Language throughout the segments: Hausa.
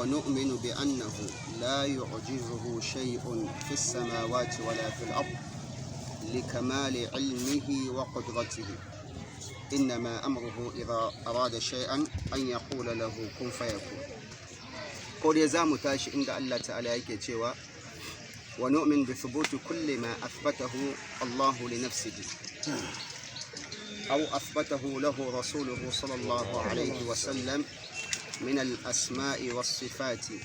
Nu'minu bi annahu la yu'jizuhu shay'un fis samawati wala fil ard likamali ilmihi wa qudratihi. إنما أمره إذا أراد شيئا أن يقول له كن فيكون. Ko dai za mu tashi inda Allah ta'ala yake cewa wa nu'min bi thubuti kulli ma athbatahu Allah li nafsihi aw athbatahu lahu rasuluhu sallallahu alayhi wa sallam min al-asma'i was sifati,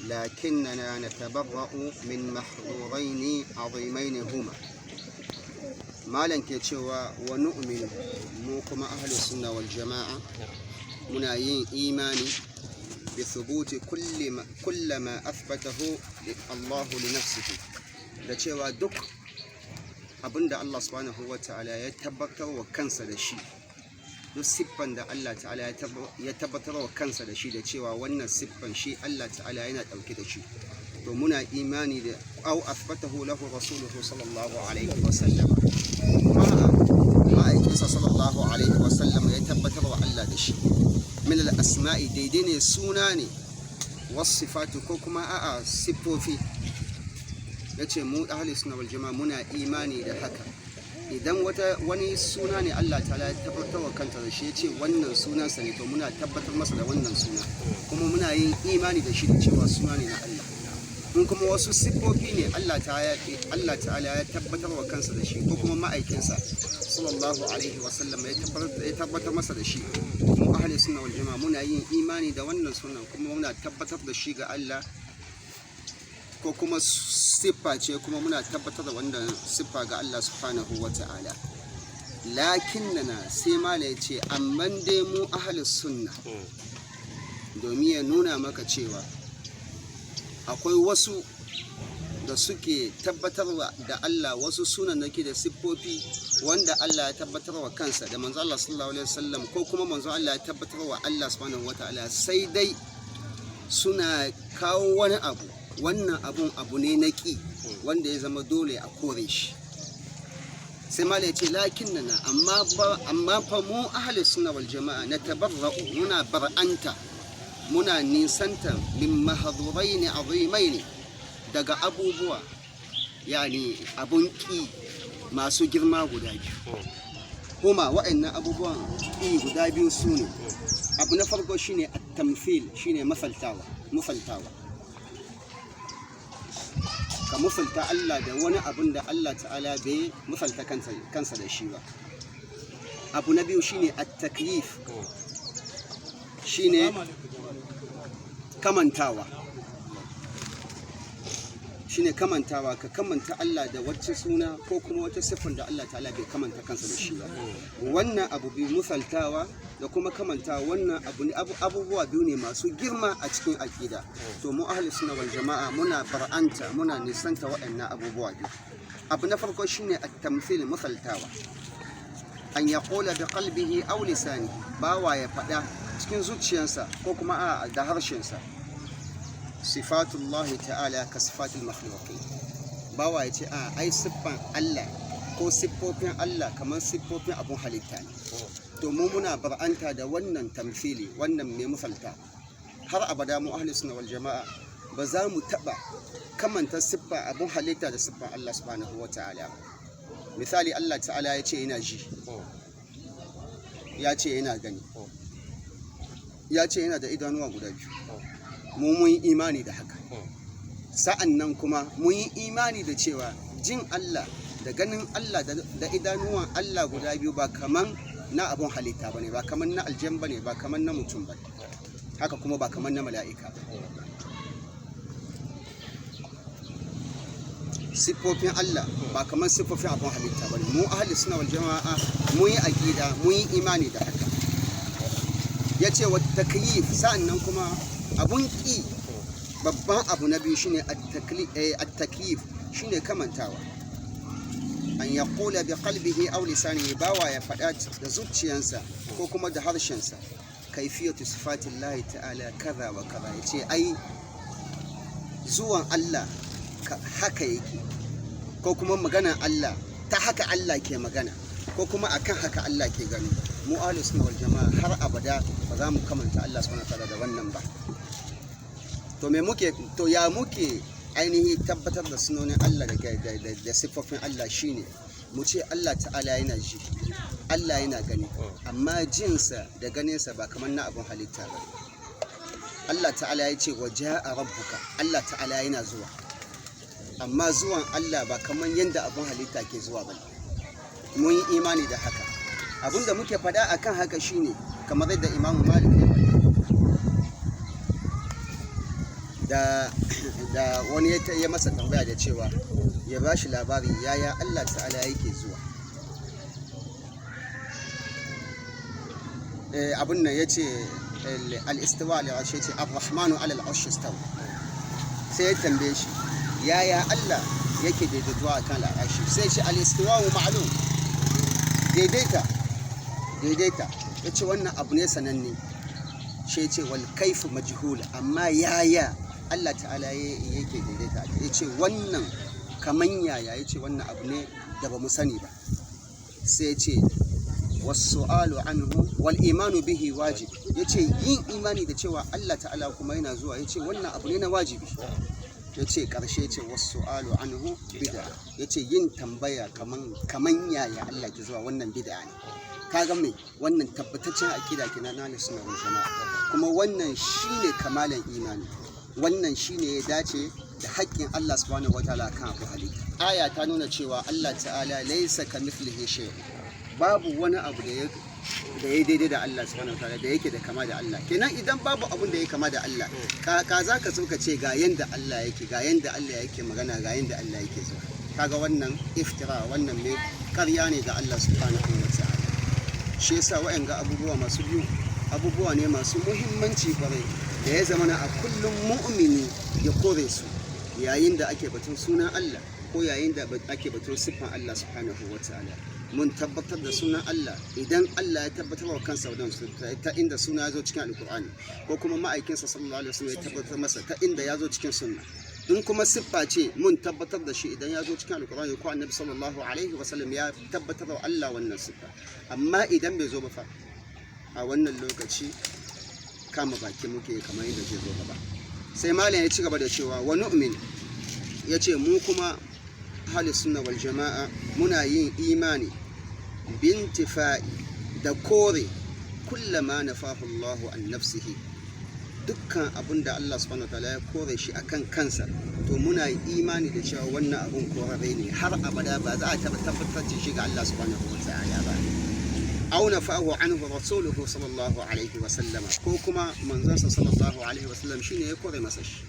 lakinnana natabarra'u min mahdhurayn 'azimayn. Huma malan ke cewa wa nu'minu, mu kuma ahlus sunna wal jama'a muna yin imani بثبوت كل ما أثبته الله لنفسه, da cewa duk abinda Allah subhanahu wa ta'ala ya tabbatar wa kansa da shi, duk siffan da Allah ta'ala ya tabbatar wa kansa da shi, da cewa wannan siffan shi Allah ta'ala yana dauke da shi, to muna imani da au athbatahu lahu rasuluhu sallallahu alaihi wa sallam, kuma ma'aikinsa sallallahu alaihi wa sallam ya tabbatar wa Allah da shi, min al-asma'i, daidai ne suna ne, wasifatu, ko kuma a'a siffofi. Yace mu ahli sunna wal jama'a muna imani da haka. Idan wata wani suna ne Allah ta'ala ya tabbatar wa kanta da shi, yace wannan sunansa ne, to muna tabbatar masa da wannan suna, kuma muna yin imani da shi da cewa suna ne na Allah. In kuma wasu siffofi ne Allah ta'ala ya tabbatar wa kansa da shi, ko kuma ma'aikinsa sallallahu alaihi wasallam ya tabbatar masa da shi, mu ahli sunna wal jama'a muna yin imani da wannan sunan, kuma muna tabbatar da shi ga Allah, ko kuma siffa ce, kuma muna tabbatar da wannan siffa ga Allah subhanahu wa ta'ala. Lakinnana, sai mala ya ce amman dai mu ahli sunna, domin ya nuna maka cewa akwai wasu da suke tabbatarwa da Allah wasu sunanaki da siffofi wanda Allah ya tabbatarwa kansa da manzo Allah sallallahu alaihi wasallam, ko kuma manzo Allah ya tabbatarwa Allah subhanahu wataala, sai dai suna kawo wani abu. Wannan abun abu ne na ƙi wanda ya zama dole a kore shi. Sai mala ya ce lakinnana, amma fa mu ahli sunna wal jama'a, natabarra'u, muna bar'anta, muna nisanta, min mahdhuraini azimaini, daga abubuwa, yani abun ƙi masu girma guda biyu. Kuma wa'annan abubuwan ƙi guda biyu su ne: abu na farko shine at-tamthil, shine mafaltawa, mufaltawa, ka mufalta Allah da wani abun da Allah ta'ala bai mufalta kansa da shi ba. Abu na biyu shine at-takyif, shine kamantawa, shine kamantawa, ka kamanta Allah da wacce suna ko kuma wata siffar da Allah ta'ala bai kamanta kansa da shi ba. Wannan abu biyu, misaltawa da kuma kamantawa, wannan abu ne, abubuwa biyu ne masu girma a cikin aƙida. To mu ahli sunna wal jama'a muna bar'anta, muna nisanta waɗannan abubuwa biyu. Abu na farko shine at-tamthil, misaltawa, an yaqula bi qalbihi aw lisanihi, bawa ya faɗa cikin zuciyarsa ko kuma a da harshensa, sifatullahi ta'ala ka sifatul makhluqin. Bawa ya ce a ai siffan Allah ko siffofin Allah kamar siffofin abun halitta ne. To mu muna bar'anta da wannan tamthili, wannan mai misalta. Har abada mu ahli sunna wal jama'a ba za mu taba kamanta siffa abun halitta da siffan Allah subhanahu wa ta'ala. Misali, Allah ta'ala ya ce yana ji, ya ce yana gani, ya ce yana da idanuwa guda biyu. Mu mun yi imani da haka. Sa'an nan kuma mun yi imani da cewa jin Allah da ganin Allah da idanuwan Allah guda biyu ba kaman na abun halitta bane, ba kaman na aljan bane, ba kaman na mutum bane, haka kuma ba kaman na mala'ika ba. Siffofin Allah ba kaman siffofin abun halitta bane. Mu ahli sunna wal jama'a mun yi aqida, mun yi imani da haka. Yace wa takyif, sa'an nan kuma abun ki, babban abu na biyu shine at-takyif, shine kamantawa, an yaqula bi qalbihi aw lisanihi, bawa ya faɗa da zuciyansa ko kuma da harshensa, kaifiyatu sifatillahi ta'ala kaza wa kaza. Yace ai zuwan Allah haka yake, ko kuma maganan Allah ta haka Allah ke magana, ko kuma akan haka Allah ke gani. Mu ahlus sunna wal jama'a har abada ba za mu kamanta Allah subhanahu wa ta'ala da wannan ba. To me muke, to ya muke ainihi tabbatar da sunonin Allah da siffofin Allah shine mu ce Allah ta'ala yana ji, Allah yana gani, amma jinsa da ganinsa ba kamar na abun halitta ba. Allah ta'ala ya ce wa ja'a rabbuka, Allah ta'ala yana zuwa, amma zuwan Allah ba kamar yadda abun halitta ke zuwa ba. Mun yi imani da haka. Abinda muke faɗa akan haka shine kamar yadda Imam Malik ya faɗa, da wani ya masa tambaya da cewa ya ba shi labari yaya Allah ta'ala yake zuwa. Abin nan ya ce al-istiwa al-arshi, ce ar-rahmanu ala al-arshi istawa. Sai ya tambaye shi yaya Allah yake daidaituwa akan al-arshi, sai shi al-istiwa ma'lum, daidaita, daidaita, yace wannan abu ne sananne. Shi yace wal kaifu majhul, amma yaya Allah ta'ala yake daidaita, yace wannan kaman yaya, yace wannan abu ne da ba mu sani ba. Sai yace wasu'alu anhu wal imanu bihi wajib, yace yin imani da cewa Allah ta'ala kuma yana zuwa, yace wannan abu ne na wajibi. Yace karshe yace wasu'alu anhu bid'a, yace yin tambaya kaman yaya Allah ke zuwa wannan bid'a ne. Kaga me wannan tabbataccen aqida kenan na Ahlus Sunna wal Jama'a, kuma wannan shine kamalan imani, wannan shine ya dace da haƙƙin Allah subhanahu wataala kan abu halitta. Aya ta nuna cewa Allah ta'ala laysa kamithlihi shay'un, babu wani abu da ya daidai da Allah subhanahu wataala da yake da kama da Allah. Kenan idan babu abun da ya kama da Allah, ka za ka so ka ce ga yanda Allah yake, ga yanda Allah yake magana, ga yanda Allah yake zuwa. Kaga wannan iftira, wannan mai ƙarya ne ga Allah subhanahu wataala. Shi yasa wa'anga abubuwa masu biyu abubuwa ne masu muhimmanci kwarai da ya zama a kullum mu'mini ya kore su yayin da ake batun sunan Allah ko yayin da ake batun siffan Allah subhanahu wataala. Mun tabbatar da sunan Allah idan Allah ya tabbatar wa kansa wannan ta inda suna ya zo cikin Alkur'ani, ko kuma ma'aikinsa sallallahu alaihi wasallam ya tabbatar masa ta inda ya zo cikin sunna. In kuma siffa ce mun tabbatar da shi idan ya zo cikin Alkur'ani ko Annabi sallallahu alaihi wasallam ya tabbatar wa Allah wannan siffa. Amma idan bai zo ba fa, a wannan lokaci kama baki muke kamar yadda zai zo gaba. Sai malam ya ci gaba da cewa wa nu'min, ya ce mu kuma ahlus sunna wal jama'a muna yin imani bintifa'i da kore kullama nafahu Allahu an nafsihi, dukkan abun da Allah subhanahu wataala ya kore shi akan kansa, to muna imani da cewa wannan abun korare ne har abada, ba za a taɓa tabbatar da shi ga Allah subhanahu wataala ba. Aw nafahu anhu rasuluhu sallallahu alaihi wa sallama, ko kuma manzonsa sallallahu alaihi wa sallam shine ya kore masa shi.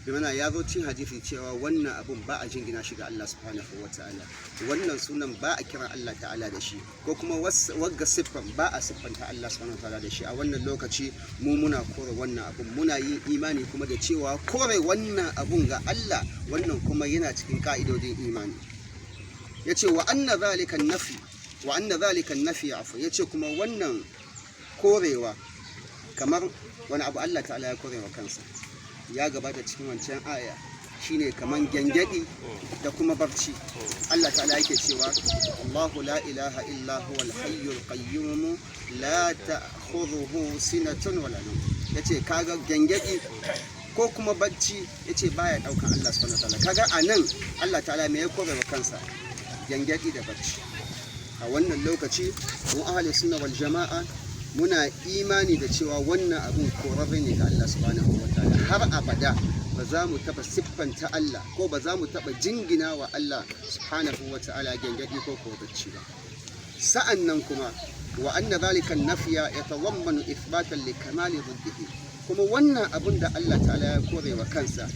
Bi mana ya zo cin hadisi cewa wannan abun ba a jingina shi ga Allah subhanahu wa ta'ala, wannan sunan ba a kira Allah ta'ala da shi, ko kuma wagga siffan ba a siffanta Allah subhanahu wa ta'ala da shi. A wannan lokaci mu muna kore wannan abun, muna yin imani kuma da cewa kore wannan abun ga Allah wannan kuma yana cikin ka'idodin imani. Yace wa anna zalika nafi, wa anna zalika nafi afu, yace kuma wannan korewa kamar wani abu Allah ta'ala ya korewa kansa ya gabata cikin wancan aya, shine kaman gyangyaɗi da kuma barci. Allah ta'ala yake cewa Allahu la ilaha illa huwal hayyul qayyum la ta'khudhuhu sinatun wala nawm. Yace kaga gyangyaɗi ko kuma barci, yace baya daukan Allah subhanahu wataala. Kaga anan Allah ta'ala me ya kore wa kansa? Gyangyaɗi da barci. A wannan lokaci mu ahli sunna wal jama'a muna imani da cewa wannan abun korarre ne ga Allah subhanahu wataala, har abada ba za mu taba siffanta Allah ko ba za mu taba jingina wa Allah subhanahu wataala gyangyaɗi ko bacci ba. Sa'an nan kuma wa anna zalika nafiya yatadammanu ithbatan li kamali dhiddihi, kuma wannan abun da Allah ta'ala ya kore wa kansa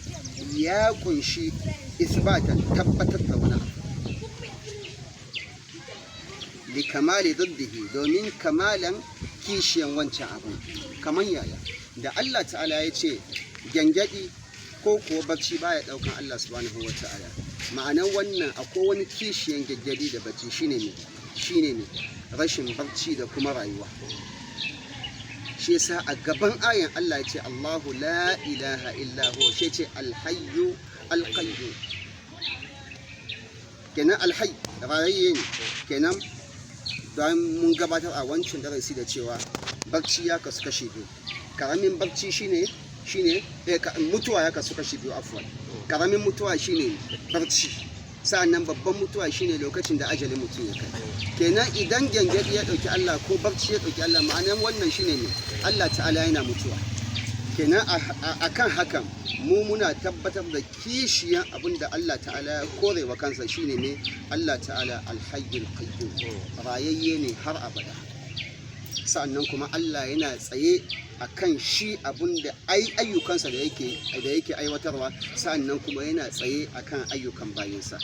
ya kunshi ithbatan, tabbatar da wani abu, li kamali dhiddihi, domin kamalan kishiyan wancan abun. Kaman yaya da Allah ta'ala ya ce gyangyaɗi ko kuwa barci baya ɗaukan Allah subhanahu wa ta'ala, ma'anar wannan akwai wani kishiyan gyangyaɗi da barci, shine ne shine ne rashin barci da kuma rayuwa. Shi yasa a gaban ayan Allah ya ce Allahu la ilaha illa huwa, shi ce alhayyu alqayyum. Kenan alhayy rayayye ne. Kenan don mun gabatar a wancan darasi da cewa barci ya kasu kashi biyu. Karamin barci shine shine mutuwa ya kasu kashi biyu, afwan. Karamin mutuwa shine barci, sa'annan babban mutuwa shine lokacin da ajalin mutum ya kai. Kenan idan gyangyaɗi ya ɗauki Allah ko barci ya ɗauki Allah, ma'anan wannan shine ne Allah ta'ala yana mutuwa. Kenan a kan hakan mu muna tabbatar da kishiyan abin da Allah ta'ala ya kore wa kansa, shine ne Allah ta'ala alhayyul qayyum, rayayye ne har abada. Sa'annan kuma Allah yana tsaye akan shi abin da ayyukansa da yake aiwatarwa, sa'annan kuma yana tsaye akan ayyukan bayinsa.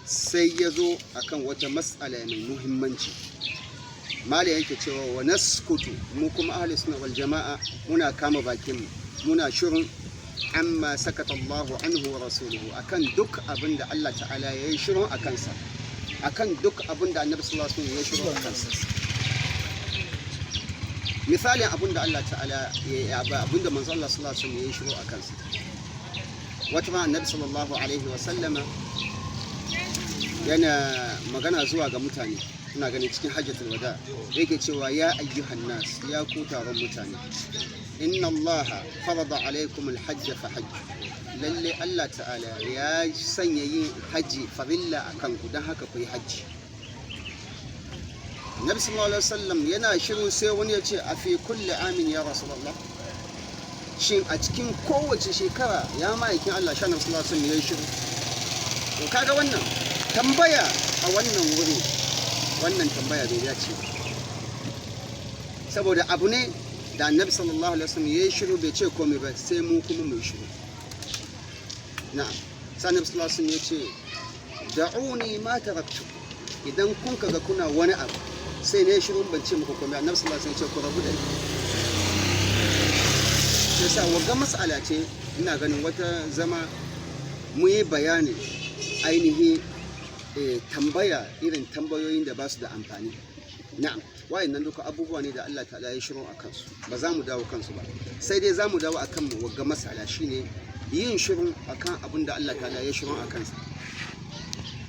Sai ya zo akan wata mas'ala mai muhimmanci. Mala yake cewa wa naskutu, mu kuma ahli sunna wal jama'a muna kama bakin mu, muna shirin amma sakata Allahu anhu wa rasuluhu, akan duk abin da Allah ta'ala ya yi shirin a kansa, akan duk abin da Annabi sallallahu alaihi wasallam ya yi shirin a kansa. Misalin abin da Allah ta'ala ya abin da manzo Allah sallallahu alaihi wasallam ya yi shiru a kansa. Wata ma Annabi sallallahu alaihi wasallama yana magana zuwa ga mutane, ina ganin cikin hajjatul wada yake cewa ya ayyuhan nas, ya ku taron mutane, inna Allah farada alaikum alhajj fa hajj. Lalle Allah ta'ala ya sanya yin haji farilla akan ku, don haka ku yi haji. Nabi sallallahu alaihi wasallam yana shiru, sai wani ya ce a fi kulli amin ya rasulullah, shin a cikin kowace shekara ya ma'aikin Allah? Sha Nabi sallallahu alaihi wasallam ya yi shiru. To kaga wannan tambaya a wannan wuri, wannan tambaya bai dace ba, saboda abu ne da Annabi sallallahu alaihi wasallam ya yi shiru bai ce komai ba, sai mu kuma mu yi shiru. Na'am, sai Annabi sallallahu alaihi wasallam ya ce da'uni ma taraktu, idan kun kaga kuna wani abu sai ne shiru ban ce muku komai, Annabi sallallahu alaihi wasallam ya ce ku rabu da ni. Sai sa wagga mas'ala ce ina ganin wata zama mu yi bayani ainihi tambaya irin tambayoyin da ba su da amfani. Na'am, wayannan duka abubuwa ne da Allah ta'ala ya shiru a kansu, ba za mu dawo kansu ba, sai dai za mu dawo akan wagga mas'ala, shine yin shiru akan abin da Allah ta'ala ya shiru a kansa,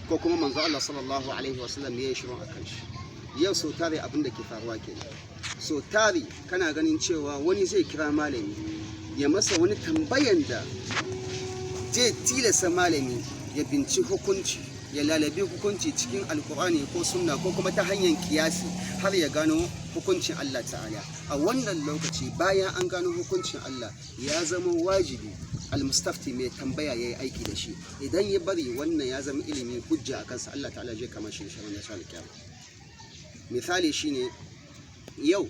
ko kuma manzo Allah sallallahu alaihi wasallam ya yi shiru a kan shi. Yau sau tare abin da ke faruwa kenan. So tare kana ganin cewa wani zai kira malami ya masa wani tambayan da zai tilasta malami ya binci hukunci, ya lalabi hukunci cikin alkur'ani ko sunna ko kuma ta hanyar kiyasi har ya gano hukuncin Allah ta'ala. A wannan lokaci bayan an gano hukuncin Allah, ya zama wajibi almustafti mai tambaya ya yi aiki da shi. Idan ya bari wannan ya zama ilimi hujja a kansa, Allah ta'ala zai kama shi da shi ranar alkiyama. Misali shine yau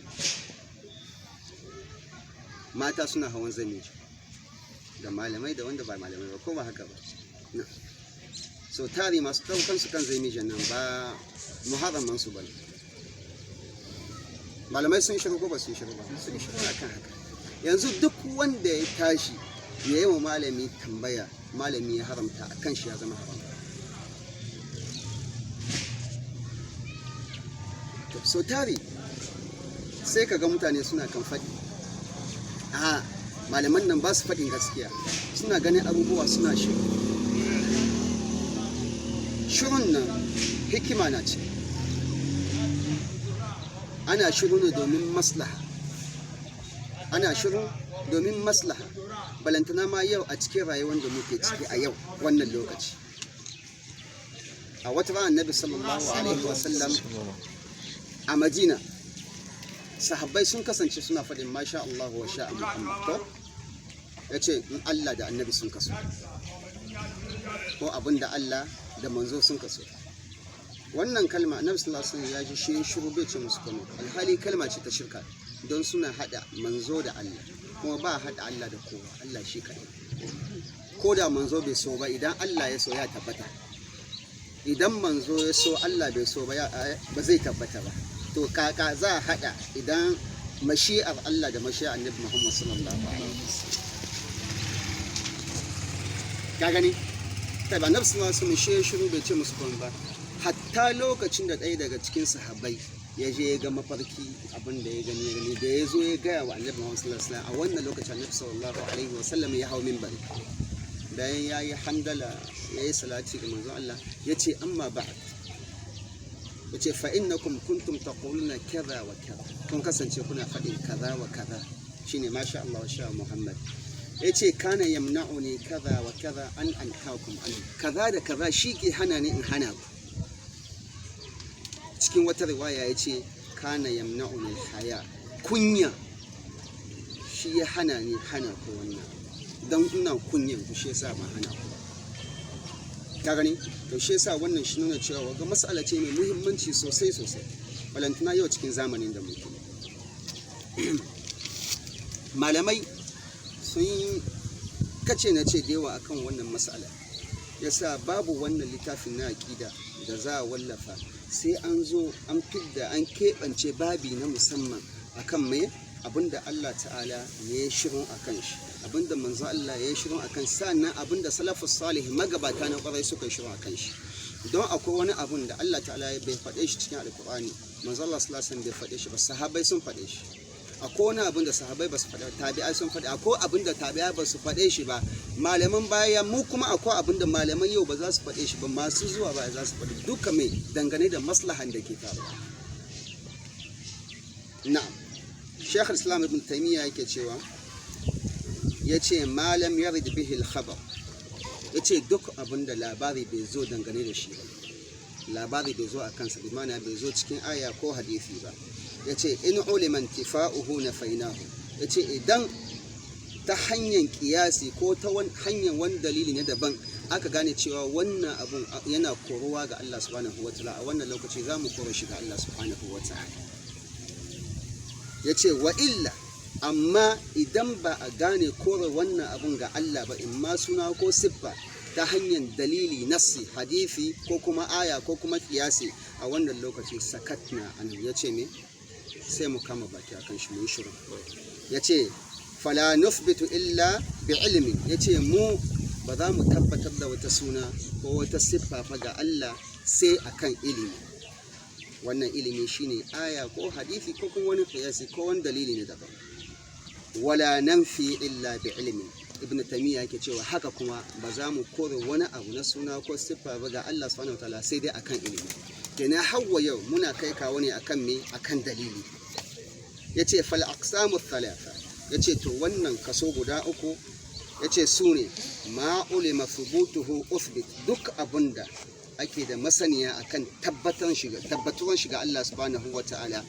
mata suna hawan zamiji da malamai da wanda ba malamai ba, ko ba haka ba? So tari masu ɗaukan su kan zamijin nan ba muharraman su bane. Malamai sun shiru ko ba sun shiru ba? Sun shiru akan haka. Yanzu duk wanda ya tashi ya yi wa malami tambaya, malami ya haramta akan shi, ya zama haram. So tari sai ka ga mutane suna kan faɗi, a malaman nan ba su faɗin gaskiya, suna ganin abubuwa suna shiru. Shirun nan hikima na ce, ana shiru ne domin maslaha, ana shiru domin maslaha. Balantana ma yau a cikin rayuwar da muke ciki a yau wannan lokaci. A wata ran Annabi sallallahu alaihi wasallam a Madina, sahabbai sun kasance suna faɗin masha Allah wa sha'a Muhammad, ko ya ce in Allah da Annabi sun kaso, ko abin da Allah da manzo sun kaso. Wannan kalma Annabi sallallahu alaihi wasallam ya ji shi shiru bai ce musu komai, alhali kalma ce ta shirka, don suna hada manzo da Allah, kuma ba hada Allah da kowa, Allah shi kaɗai. Ko da manzo bai so ba, idan Allah ya so ya tabbata. Idan manzo ya so Allah bai so ba, ba zai tabbata ba. To kaka za a hada idan mashi'ar Allah da mashi'ar Annabi Muhammad sallallahu alaihi wasallam. Ka gani? Kai ba Annabi sallallahu alaihi wasallam shi shiru bai ce musu komai ba. Hatta lokacin da ɗaya daga cikin sahabbai ya je ya ga mafarki, abin da ya gani ya gani, da ya zo ya gaya wa Annabi Muhammad sallallahu alaihi wasallam, a wannan lokacin Annabi sallallahu alaihi wasallam ya hau minbari. Bayan ya yi hamdala, ya yi salati ga manzon Allah, ya ce amma ba'd. Ya ce fa innakum kuntum taquluna kaza wa kaza, kun kasance kuna faɗin kaza wa kaza, shine masha Allah wa sha Muhammad. Yace kana yamna'uni kaza wa kaza an anhaakum an kaza da kaza shi ke hana ni in hana ku. Cikin wata riwaya yace kana yamna'uni haya, kunya shi ya hana ni hana ku wannan, don ina kunyan ku shi yasa ban hana ku ba. Ka gani? To shi yasa wannan shi nuna cewa ga mas'ala ce mai muhimmanci sosai sosai, balantana yau cikin zamanin da muke. Malamai sun yi kace na ce da yawa akan wannan mas'ala, yasa babu wannan littafin na aƙida da za a wallafa sai an zo an fidda an keɓance babi na musamman akan mai abinda Allah ta'ala ya yi shirin a kan shi, abinda manzo Allah ya yi shirin a kan, sannan abinda salafus salih magabata na kwarai suka yi shirin a kan shi. Don akwai wani abun da Allah ta'ala ya bai faɗe shi cikin alkur'ani, manzo Allah sallallahu alaihi wasallam bai faɗe shi ba, sahabbai sun faɗe shi. Akwai wani abun da sahabbai ba su faɗe, tabi'ai sun faɗe. Akwai abun da tabi'ai ba su faɗe shi ba, malaman baya mu kuma akwai abun da malaman yau ba za su faɗe shi ba, masu zuwa baya za su faɗi, duka mai dangane da maslahan da ke faruwa. Na'am, Sheikh Islam Ibn Taymiyyah yake cewa, yace malam yarid bihi al-khabar, yace duk abin da labari bai zo dangane da shi ba, labari bai zo a kansa, bi ma'ana bai zo cikin aya ko hadisi ba, yace in ulima intifa'uhu nafainahu, yace idan ta hanyar kiyasi ko ta hanyar wani dalili ne daban aka gane cewa wannan abun yana koruwa ga Allah subhanahu wa ta'ala, a wannan lokaci za mu koro shi ga Allah subhanahu wa ta'ala. Yace wa illa, amma idan ba a gane kore wannan abun ga Allah ba, in ma suna ko siffa, ta hanyar dalili nassi hadisi ko kuma aya ko kuma kiyasi, a wannan lokaci sakatna an, yace me sai mu kama baki akan shi mu yi shiru. Yace fala nuthbitu illa bi ilmin, yace mu ba za mu tabbatar da wata suna ko wata siffa fa ga Allah sai akan ilimi. Wannan ilimi shine aya ko hadisi ko kuma wani qiyasi ko wani dalili ne daban. Wala nanfi illa bi ilmin. Ibn Taymiyyah yake cewa haka kuma ba za mu kore wani abu na suna ko siffa ba ga Allah subhanahu wataala sai dai akan ilimi. Kenan hawa yau muna kai kawo ne akan me? Akan dalili. Yace fal aqsamu thalatha, yace to wannan kaso guda uku, yace su ne ma ulima thubutuhu uthbit, duk abunda ake da masaniya akan tabbatuwan shiga Allah subhanahu wataala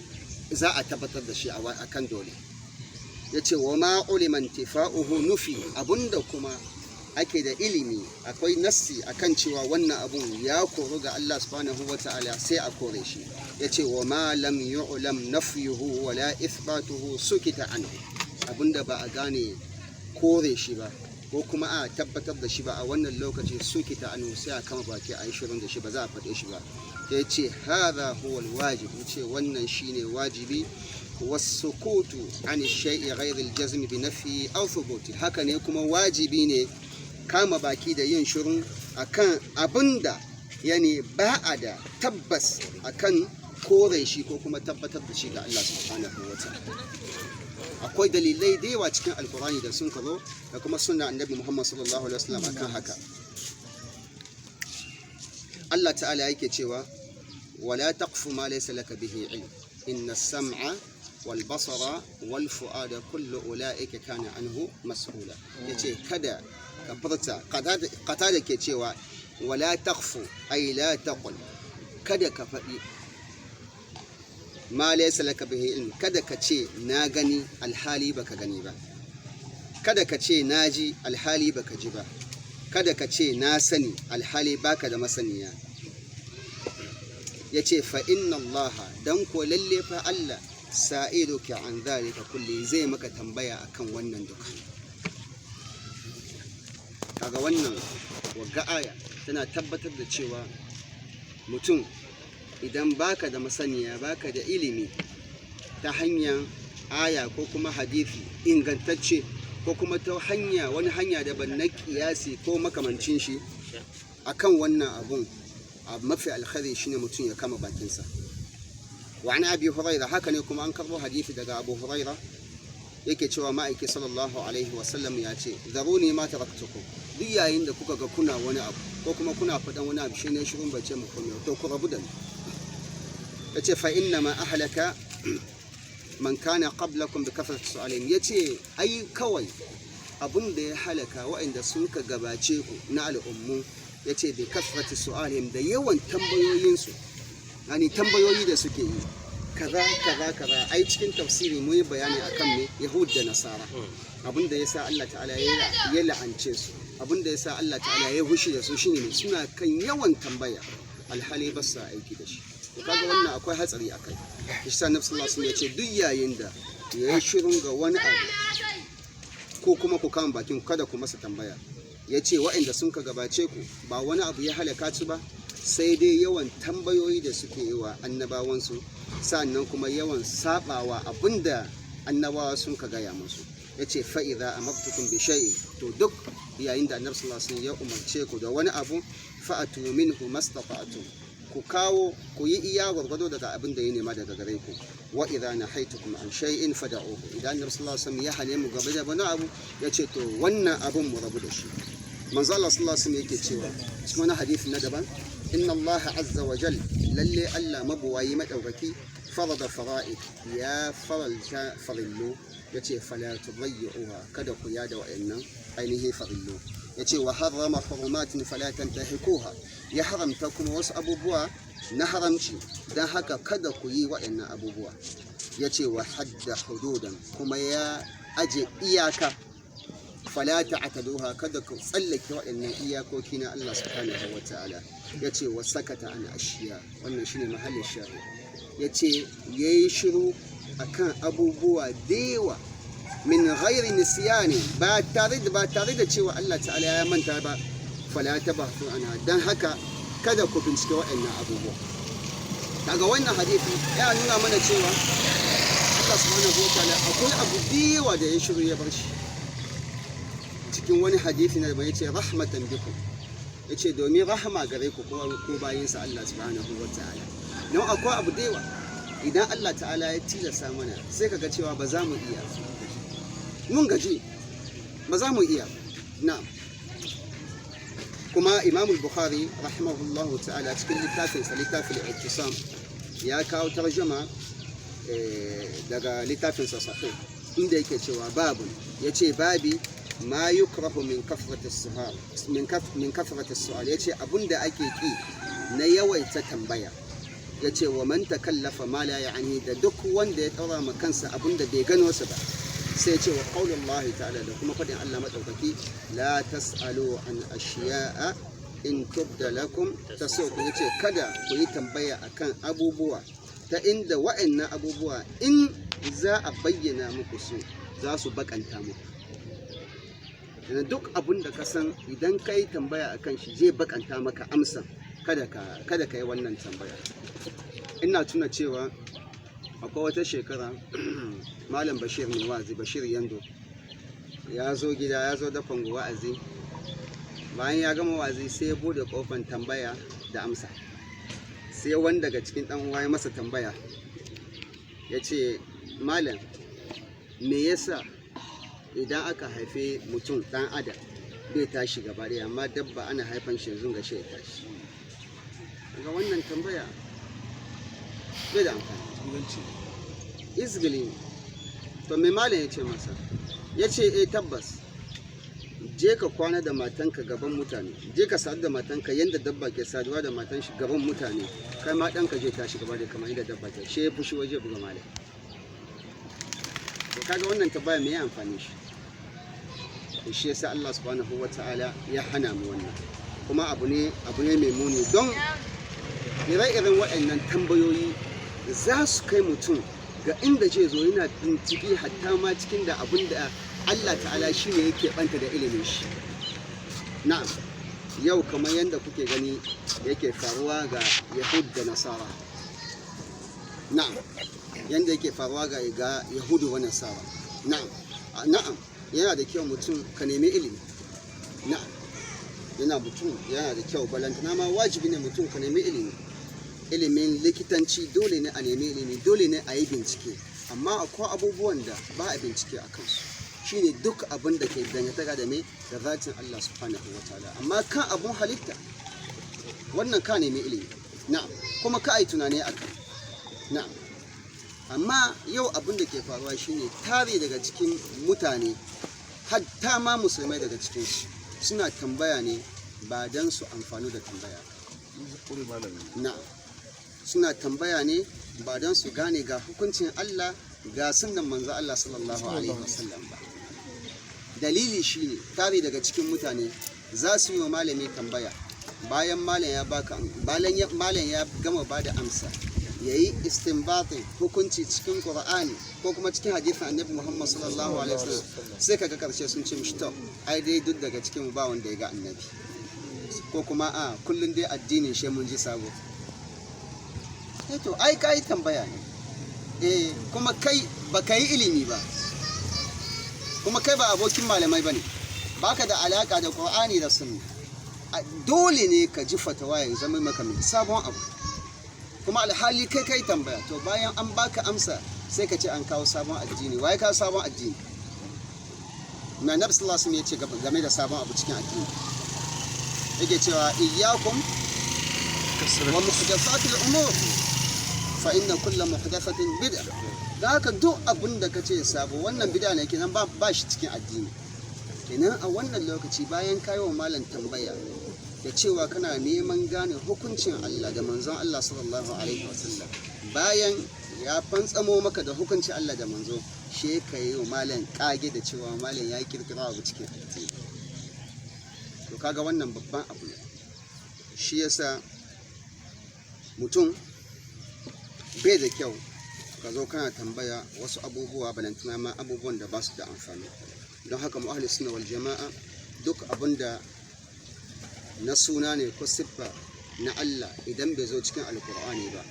za a tabbatar da shi akan dole. Yace wa ma ulima intifa'uhu nufi, abunda kuma ake da ilimi akwai nassi akan cewa wannan abun ya koru ga Allah subhanahu wataala sai a kore shi. Yace wa ma lam yu'lam nafyuhu wala ithbatuhu sukita anhu, abunda ba a gane kore shi ba ko kuma a tabbatar da shi ba a wannan lokaci sukita anhu, sai a kama baki a yi shirin da shi, ba za a faɗe shi ba. Yace hadha huwa alwajib, yace wannan shine wajibi. Wasukutu an shay'i ghayr aljazm bi nafyi aw thubuti, haka ne kuma wajibi ne kama baki da yin shirin akan abinda yani ba a da tabbas akan kore shi ko kuma tabbatar da shi ga Allah subhanahu wa ta'ala. Akwai dalilai da yawa cikin alkurani da sun kazo da kuma sunna annabi Muhammad sallallahu alaihi wasallam akan haka. Allah ta'ala yake cewa wala taqfu ma laysa laka bihi ilm inna as-sam'a wal basara wal fu'ada kullu ulaika kana anhu mas'ula. Yace kada ka furta, qatada ke cewa wala taqfu ay la taqul, kada ka faɗi ma laysa laka bihi ilm, kada ka ce na gani alhali baka gani ba, kada ka ce na ji alhali baka ji ba, kada ka ce na sani alhali baka da masaniya. Yace fa inna Allah, dan ko lalle fa Allah sa'iluka an zalika kulli, zai maka tambaya akan wannan duka. Kaga wannan wagga aya tana tabbatar da cewa mutum idan baka da masaniya, baka da ilimi ta hanyar aya ko kuma hadisi ingantacce ko kuma ta hanya wani hanya daban na kiyasi ko makamancin shi akan wannan abun, abu mafi alkhairi shine mutum ya kama bakinsa. Wa an Abi Huraira, haka ne kuma an karbo hadisi daga Abu Huraira yake cewa ma'aiki sallallahu alaihi wasallam ya ce zaruni ma taraktukum, duk yayin da kuka ga kuna wani abu ko kuma kuna faɗan wani abu shine shirin bace mu komai, to ku rabu da ni. Yace fa inna ma ahlaka man kana qablakum bi kathrati su'alihim, yace ai kawai Abun da ya halaka waɗanda sun ka gabace ku na al'ummu, yace bi kasrati su'alihim, da yawan tambayoyinsu, yani tambayoyi da suke yi, kaza kaza kaza. Ai cikin tafsiri mun yi bayani akan me Yahud da Nasara, abin da yasa Allah ta'ala ya la'ance su, abin da yasa Allah ta'ala ya hushi da su, shine ne suna kan yawan tambaya, alhali ba sa aiki da shi. To kaga wannan akwai hatsari akai. Shi sa Nabi sallallahu alaihi wasallam ya ce duk yayin da yayi shirin ga wani abu, ko kuma ku kama bakin kada ku masa tambaya. Ya ce waɗanda sun ka gabace ku ba wani abu ya halaka su ba sai dai yawan tambayoyi da suke yi wa annabawansu, sannan kuma yawan sabawa abinda annabawa sun ka gaya musu. Ya ce fa'iza amartukum bi shay'in, to duk yayin da Annabi sallallahu alaihi wasallam ya umarce ku da wani abu, fa'atu minhu mastata'tum, ku kawo, ku yi iya gwargwado daga abin da ya nema daga gare ku. Wa idza nahaitukum an shay'in fad'uhu, idan Annabi sallallahu alaihi wasallam ya hane mu game da wani abu, ya ce to wannan abun mu rabu da shi. Manzo Allah sallallahu alaihi wasallam yake cewa cikin wani hadisi na daban, inna Allah azza wa jal, lalle Allah mabuwayi madaukaki, farada fara'id, ya faralta farillu. Yace fala tudayyi'uha, kada ku yada wa'annan ainihin farillu. Yace wa harrama hurumatin fala tantahikuha, ya haramta kuma wasu abubuwa na haramci, dan haka kada ku yi wa'annan abubuwa. Yace wa hadda hududan, kuma ya aje iyaka, fala ta'taduha, kada ku tsallake waɗannan iyakoki na Allah subhanahu wa ta'ala. Yace wa sakata an ashiya, wannan shine mahallin shahid. Yace yayi shiru akan abubuwa da yawa, min ghairi nisyani, ba tare da cewa Allah ta'ala ya manta ba, fala tabahthu anha, dan haka kada ku bincike waɗannan abubuwa. Daga wannan hadisi ya nuna mana cewa Allah subhanahu wa ta'ala akwai abu da yawa da ya shiru ya bar shi. Cikin wani hadisi na ya ce rahmatan bikum, ya ce domin rahama gare ku ko bayinsa Allah subhanahu wa ta'ala. Don akwai abu da yawa idan Allah ta'ala ya tilasta mana, sai kaga cewa ba za mu iya, mun gaji, ba za mu iya. Na'am. Kuma Imam Bukhari rahimahullahu ta'ala cikin littafinsa, littafin I'tisam, ya kawo tarjuma daga littafinsa Sahih, inda yake cewa babu, ya ce babi ma yukrahu min kafrati su'al, min kafrati su'al. Yace abunda ake ki na yawaita tambaya. Yace wa man takallafa ma la ya'ni, da duk wanda ya daura ma kansa abunda bai gano su ba. Sai ya ce wa qaulullahi ta'ala, da kuma fadin Allah madaukaki, la tas'alu an ashiya'a in tubda lakum tasuku. Yace kada ku yi tambaya akan abubuwa ta inda wa'annan abubuwa in za a bayyana muku su, za su bakanta muku. Yana duk abun da ka san idan ka yi tambaya a kan shi zai bakanta maka amsa, kada ka yi wannan tambaya. Ina tuna cewa akwai wata shekara Malam Bashir mai wa'azi, Bashir Yando, ya zo gida, ya zo da kwango wa'azi. Bayan ya gama wa'azi, sai ya bude kofan tambaya da amsa. Sai wani daga cikin dan uwa ya masa tambaya, ya ce, "Malam, me yasa idan aka haife mutum, dan adam bai tashi gaba ɗaya, amma dabba ana haifan shi yanzu ga shi ya tashi?" Ga wannan tambaya bai da amfani, izgili ne. To mai malam ya ce masa? Ya ce, "Eh tabbas, je ka kwana da matanka gaban mutane, je ka sadu da matanka yadda dabba ke saduwa da matan shi gaban mutane, kai ma ɗanka je tashi gaba da kamar yadda dabba ke." Shi ya fushi waje buga malam. To kaga wannan tambaya me ya amfani shi? To shi yasa Allah subhanahu wata'ala ya hana mu wannan. Kuma abu ne mai muni, don ire-iren waɗannan tambayoyi za su kai mutum ga inda zai zo yana bincike hatta ma cikin da abin da Allah ta'ala shi ne yake banta da ilimin shi. Na'am, yau kamar yadda kuke gani yake faruwa ga Yahud da Nasara. Na'am, yadda yake faruwa ga Yahudu wa Nasara. Na'am, na'am, yana da kyau mutum ka nemi ilimi. Na'am, yana da kyau, balantana ma wajibi ne mutum ka nemi ilimi. Ilimin likitanci dole ne a nemi ilimi, dole ne a yi bincike, amma akwai abubuwan da ba a bincike a kansu, shine duk abin da ke dangantaka da mai da zatin Allah subhanahu wa ta'ala. Amma kan abun halitta wannan ka nemi ilimi, na'am, kuma ka yi tunani a kai, na'am. Amma yau abin da ke faruwa shine tare daga cikin mutane Hatta ma musulmai daga cikinsu suna tambaya ne ba don su amfani da tambaya. Na suna tambaya ne ba don su gane ga hukuncin Allah, ga sunnan manzo Allah sallallahu alaihi wasallam ba. Dalili shine, tare daga cikin mutane za su yi wa malami tambaya, bayan malam ya baka, malam ya gama bada amsa, yayi istinbatin hukunci cikin Qur'ani ko kuma cikin hadisin Annabi Muhammad sallallahu alaihi wasallam, sai kaga karshe sun ce mishi, "To ai dai duk daga cikin mu ba wanda ya ga Annabi," ko kuma, "A kullun dai addinin she mun ji sabo." Eh, to ai kai tambaya ne, eh, kuma kai baka yi ilimi ba, kuma kai ba abokin malamai bane, baka da alaka da Qur'ani da Sunna. Dole ne ka ji fatawa ya zama maka mai sabon abu, kuma alhali kai kai tambaya. To bayan an baka amsa, sai ka ce an kawo sabon addini. Waye kawo sabon addini? Na Nabi sallallahu alaihi wasallam ya ce game da sabon abu cikin addini, yake cewa: "Iyyakum wa muhdathatil umur, fa inna kulla muhdathatin bid'a." Da haka duk abun da kace sabo, wannan bid'a ne, kenan ba shi cikin addini. Kenan a wannan lokaci, bayan kayi wa malam tambaya da cewa kana neman gane hukuncin Allah da manzon Allah sallallahu alaihi wasallam, bayan ya fantsamo maka da hukuncin Allah da manzo, she ka yi wa malam kage da cewa malam ya kirkira abu cikin addini. To kaga wannan babban abu ne. Shi yasa mutum bai da kyau ka zo kana tambaya wasu abubuwa, balantana ma abubuwan da ba su da amfani. Don haka mu ahli sunna wal jama'a, duk abin da na suna ne ko siffa na Allah, idan bai zo cikin Alkur'ani ba,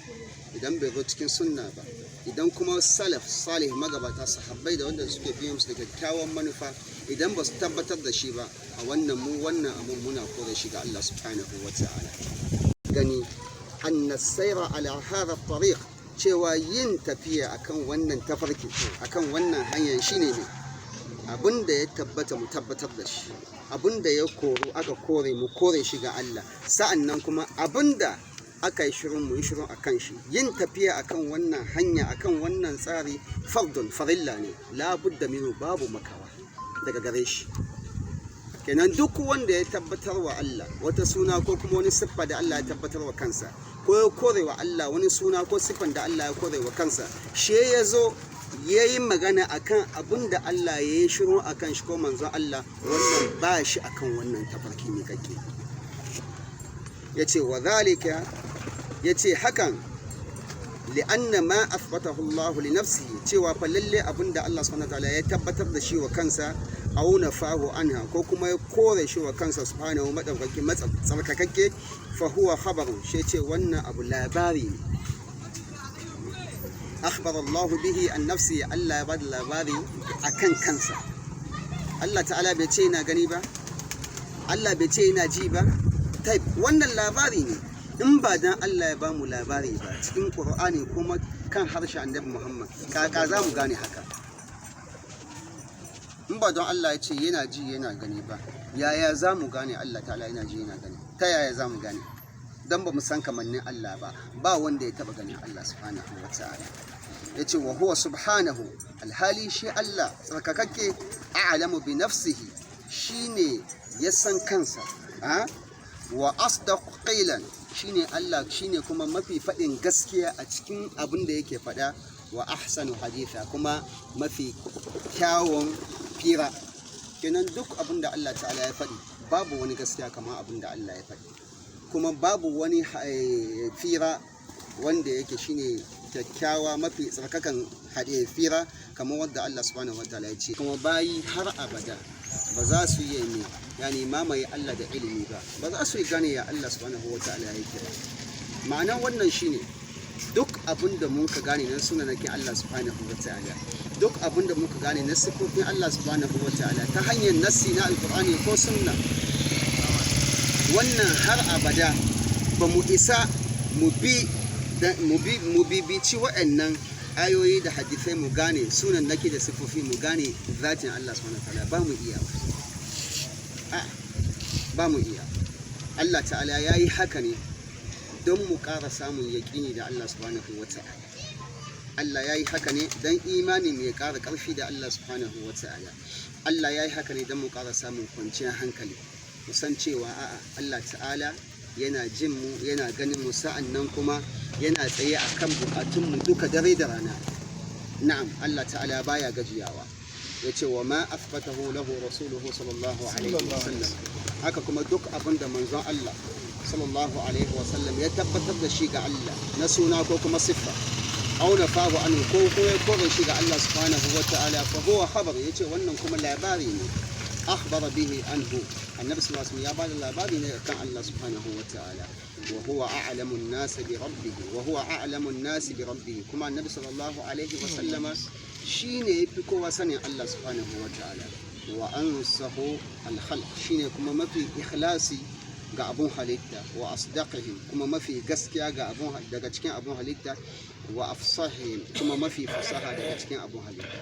idan bai zo cikin sunna ba, idan kuma salaf salih, magabata, sahabbai da wanda suke biyan su da kyakkyawan manufa, idan ba su tabbatar da shi ba, a wannan mu wannan abun muna kore shi ga Allah subhanahu wa ta'ala. Gani anna sayra ala hadha tariq, cewa yin tafiya akan wannan tafarki, akan wannan hanyar, shine ne abin da ya tabbata mu tabbatar da shi, abin da ya koro aka kore mu kore shi ga Allah, sa'an nan kuma abin da aka yi shirin mu yi shirin akan shi. Yin tafiya akan wannan hanya, akan wannan tsari, fardun, farilla ne, labudda minhu, babu makawa daga gare shi. Kenan duk wanda ya tabbatar wa Allah wata suna ko kuma wani siffa da Allah ya tabbatar wa kansa, ko ya kore wa Allah wani suna ko siffan da Allah ya kore wa kansa, she ya zo ya yi magana akan abin da Allah ya yi shiru akan shi ko manzon Allah, wannan ba shi akan wannan tafarki mai kake. Ya ce wa zalika, ya ce hakan, li'anna ma athbatahu Allah li nafsihi, cewa fa lalle abin da Allah subhanahu wataala ya tabbatar da shi wa kansa, aw nafahu anha, ko kuma ya kore shi wa kansa, subhanahu, madaukaki, tsarkakakke, fa huwa khabarun, shi ce wannan abu labari ne, akhbar Allah bihi an nafsi, Allah ya bada labari akan kansa. Allah ta'ala bai ce yana gani ba, Allah bai ce yana ji ba. Type wannan labari ne. In ba dan Allah ya bamu labari ba cikin Qur'ani kuma kan harshen Annabi Muhammad, kaka za mu gane haka? In ba don Allah ya ce yana ji, yana gani ba, yaya za mu gane Allah ta'ala yana ji, yana gani? Ta yaya za mu gane? Don ba mu san kamannin Allah ba, ba wanda ya taba ganin Allah subhanahu wa ta'ala. Ya ce wa huwa subhanahu, alhali shi Allah tsarkakakke, a'lamu bi nafsihi, shine ya san kansa, wa asdaq qilan, shine Allah shine kuma mafi faɗin gaskiya a cikin abin da yake faɗa, wa ahsanu haditha, kuma mafi kyawun fira. Kenan duk abin da Allah ta'ala ya faɗi, babu wani gaskiya kamar abin da Allah ya faɗi, kuma babu wani fira wanda yake shine kyakkyawa, mafi tsarkakan haɗe fira kamar wadda Allah subhanahu wataala ya ce. Kuma bayi har abada ba za su yi ne yani mamaye Allah da ilimi ba, ba za su yi gane ya Allah subhanahu wataala yake ba. Ma'anar wannan shine, duk abin da muka gane na sunanakin Allah subhanahu wataala, duk abin da muka gane na sifofin Allah subhanahu wataala ta hanyar nassi na Alkur'ani ko sunna, wannan har abada ba mu isa mu bibici waɗannan ayoyi da hadisai mu gane sunan nake da sifofi, mu gane zatin Allah subhanahu wataala, ba mu iya ba, ba mu iya. Allah ta'ala ya yi haka ne don mu ƙara samun yaƙini da Allah subhanahu wataala. Allah ya yi haka ne don imani mai ƙara ƙarfi da Allah subhanahu wa ta'ala. Allah ya yi haka ne don mu ƙara samun kwanciyar hankali, mu san cewa a'a, Allah ta'ala yana jin mu, yana ganin mu, sa'an nan kuma yana tsaye a kan buƙatunmu duka dare da rana. Na'am, Allah ta'ala baya gajiyawa. Ya ce wa ma athbatahu lahu rasuluhu sallallahu alaihi wasallam, haka kuma duk abin da manzon Allah sallallahu alaihi wasallam ya tabbatar da shi ga Allah na suna ko kuma siffa, aw nafahu anhu, ko ko ya kore shi ga Allah subhanahu wa ta'ala, fa huwa khabar. Yace wannan kuma labari ne, akhbara bihi anhu, annabi sallallahu alaihi wasallam ya bada labari ne kan Allah subhanahu wa ta'ala. Wa huwa a'lamu an-nas bi rabbih, wa huwa a'lamu an-nas bi rabbih. Kuma annabi sallallahu alaihi wasallama shine yafi kowa sanin Allah subhanahu wa ta'ala. Wa ansahu al-khalq, shine kuma mafi ikhlasi ga abun halitta. Wa asdaqihim, kuma mafi gaskiya ga abun daga cikin abun halitta. Wa afsahihim, kuma mafi fasaha daga cikin abun halitta.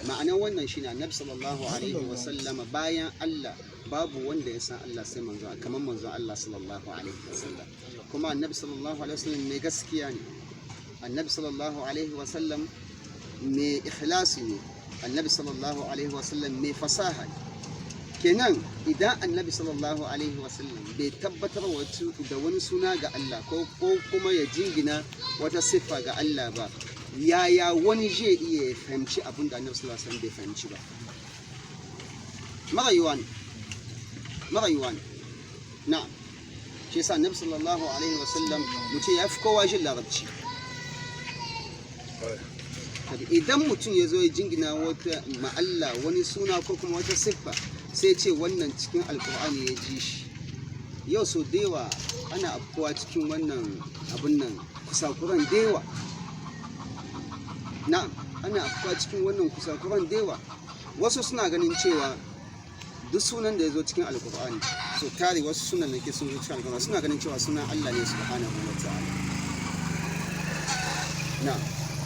Ma'anar wannan shine annabi sallallahu alaihi wa sallama, bayan Allah babu wanda ya san Allah sai manzo, kamar manzon Allah sallallahu alaihi wa sallam. Kuma annabi sallallahu alaihi wa sallam mai gaskiya ne, annabi sallallahu alaihi wa sallam mai ikhlasi ne, annabi sallallahu alaihi wa sallam mai fasaha ne. Kenan idan annabi sallallahu alaihi wasallam bai tabbatar da wani suna ga Allah ko kuma ya jingina wata siffa ga Allah ba, yaya wani zai iya fahimci abin da annabi sallallahu alaihi wasallam bai fahimci ba? Marayuwa ne, marayuwa ne. Na'am, shi yasa annabi sallallahu alaihi wasallam mu ce ya fi kowa jin larabci. Idan mutum ya zo ya jingina wata ma'alla wani suna ko kuma wata siffa, sai ce wannan cikin alkur'ani ya ji shi. Yau so da yawa ana afkuwa cikin wannan abun nan, kusakuran da yawa. Na'am, ana afkuwa cikin wannan kusakuran da yawa. Wasu suna ganin cewa duk sunan da ya zo cikin alkur'ani, so tare wasu sunan da ke sun zo cikin alkur'ani, suna ganin cewa sunan Allah ne subhanahu wa ta'ala. Na'am.